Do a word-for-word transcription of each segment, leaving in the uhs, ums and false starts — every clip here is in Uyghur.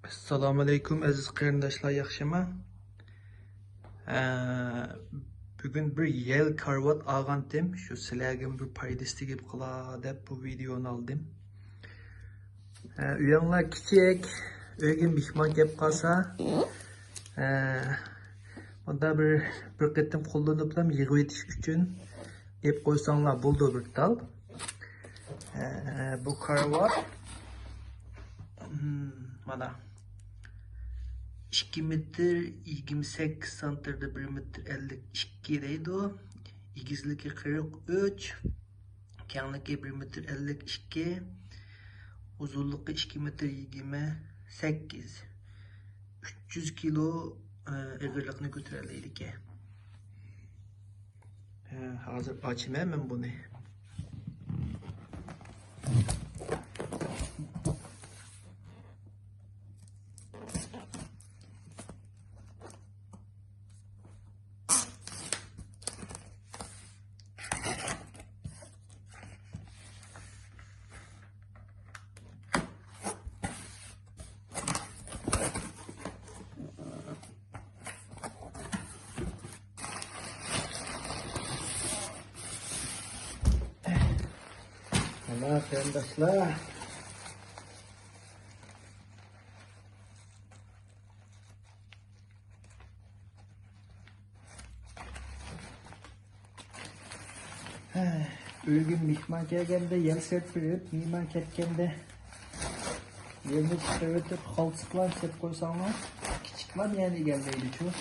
ئەسسالامۇئەلەيكۇم، ئەزىز قېرىنداشلار، ياخشىمۇ؟ ئە، بۈگۈن بىر يەل كارىۋات ئالغانتىم، شۇ سىلەرگىمۇ بىر پايدىسى تېگىپ قالا دەپ بۇ ۋىدېئونى ئالدىم. ئە، ئۆيۈڭلار كىچىك، ئۆيگە مېھمان كەپ قالسا، ئە، مۇندا بىر، بىر قېتىم قوللىنىپلا يىغىۋېتىش ئۈچۈن ئېلىپ قويساڭلار بولىدۇ بىر تال. ئە، بۇ كارىۋات، مم، مانا، ئىككى مېتىر يىگىرمە سەككىز سانتىمېتىر، بىر مېتىر ئەللىك ئىككى دەيدۇ. ئېگىزلىكى قىرىق ئۈچ، كەڭلىكى بىر مېتىر ئەللىك ئىككى، ئۇزۇنلۇقى ئىككى مېتىر يىگىرمە سەككىز. ئۈچ يۈز كىلو، ئە، ئېغىرلىقنى كۆتۈرەلەيدىكەن. ھە، ھازىر ئاچىمەن مەن بۇنى. مانا قېرىنداشلار. ھە، ئۆيگە مېھمان كەلگەندە يەل سېلىپ بېرىپ، مېھمان كەتكەندە يەلنى چىقىرىۋېتىپ، خالتىسلار سېلىپ قويساڭلار، كىچىكلەر يەنە ئىگىلەيدىچۇ.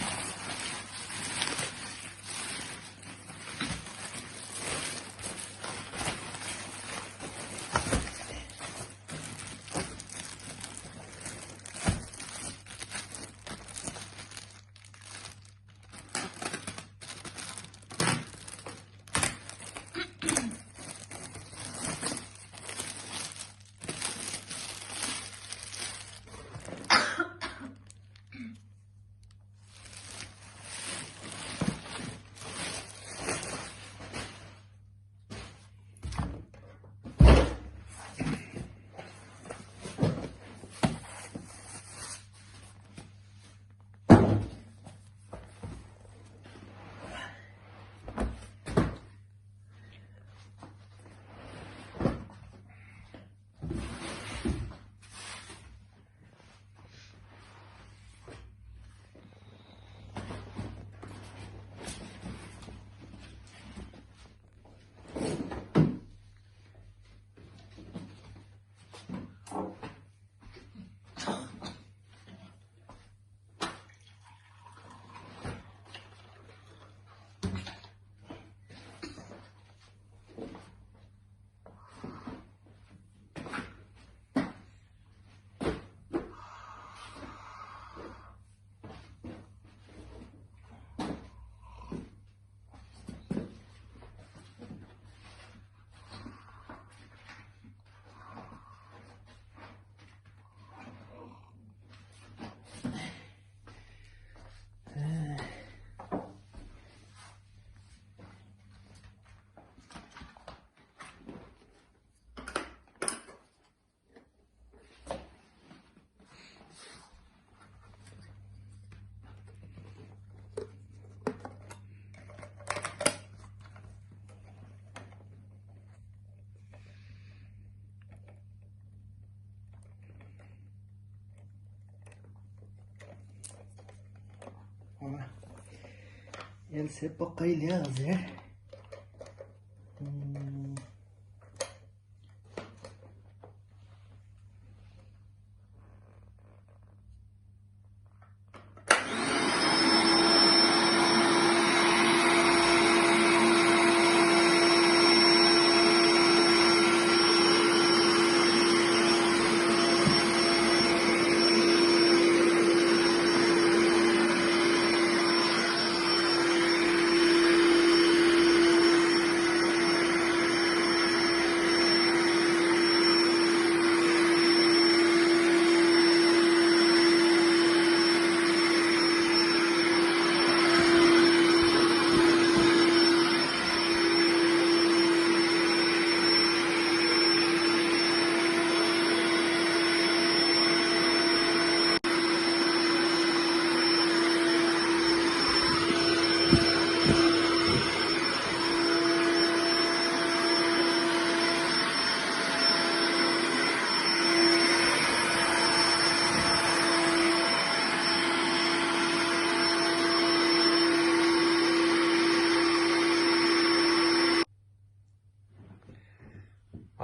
ئەلسە باقايلى ھازىر.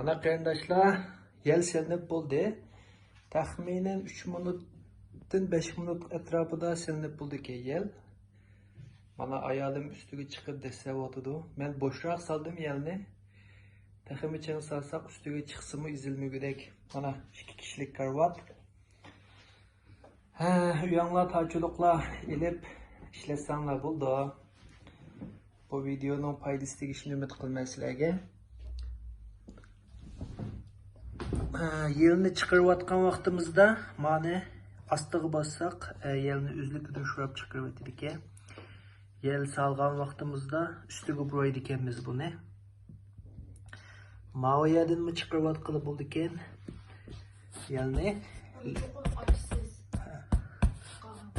مانا قېرىنداشلار، يەل سېلىنىپ بولدى. تەخمىنەن ئۈچ مىنۇتتىن بەش مىنۇت ئەتراپىدا سېلىنىپ بولىدىكەن يەل. مانا ئايالىم ئۈستىگە چىقىپ دەسسەۋاتىدۇ. مەن بوشراق سالدىم يەلنى. تېخىمۇ چىڭ سالساق ئۈستىگە چىقسىمۇ ئېزىلمىگۈدەك. مانا ئىككى كىشىلىك كارىۋات. ھە، ئۆيەڭلار تاچۇلۇقلار ئېلىپ ئىشلەتسەڭلار بولىدۇ. بۇ ۋىدېئونىڭ پايدىسى تېگىشىنى ئۈمىد قىلىمەن سىلەرگە. ھە، يەلنى چىقىرىۋاتقان ۋاقتىمىزدا مانى ئاستىغا باسساق، ھە، يەلنى ئۆزلۈكىدىن شوراپ چىقىرىۋېتىدىكەن. يەل سالغان ۋاقتىمىزدا ئۈستىگە بۇرايدىكەنمىز بۇنى. ماۋۇ يەردىنمۇ چىقىرىۋاتقىلى بولىدىكەن يەلنى. چوقۇم ئاچىسىز.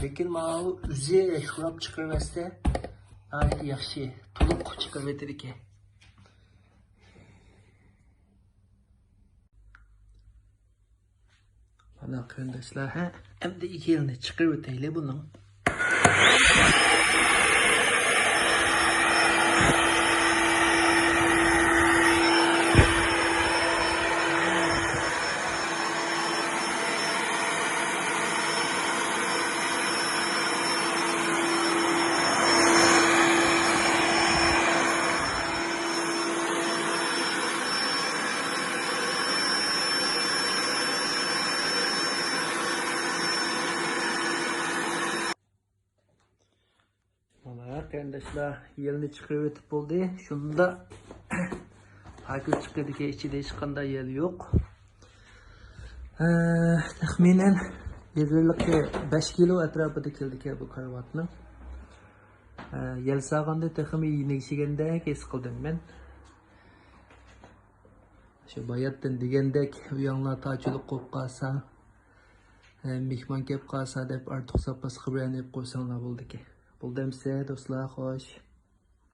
لېكىن ماۋۇ ئۆزى شوراپ چىقىرىۋەتسە ناھايىتى ياخشى، تولۇق چىقىرىۋېتىدىكەن. مانا قېرىنداشلار، ھە، ئەمدى يەلنى چىقىرىۋېتەيلى بۇنىڭ. مانا قېرىنداشلار، يەلنى چىقىرىۋېتىپ بولدى. شۇنداق پاكىز چىقىدىكەن، ئىچىدە ھېچقانداق يەل يوق. ھە، تەخمىنەن ئېغىرلىقى بەش كىلو ئەتراپىدا كېلىدىكەن بۇ كارىۋاتنىڭ. ھە، يەل سالغاندا تېخىمۇ يېنىكلىگەندەك ھېس قىلدىم مەن. شۇ باياتتىن دېگەندەك، ئۆيۈڭلار تاچىلىق قويۇپ قالسا، ھە، مېھمان كەپ قالسا دەپ ئارتۇق زاپاسقا بىرەرنى ئېلىپ قويساڭلار بولىدىكەن. بولدى ئەمىسە دوستلار، خوش.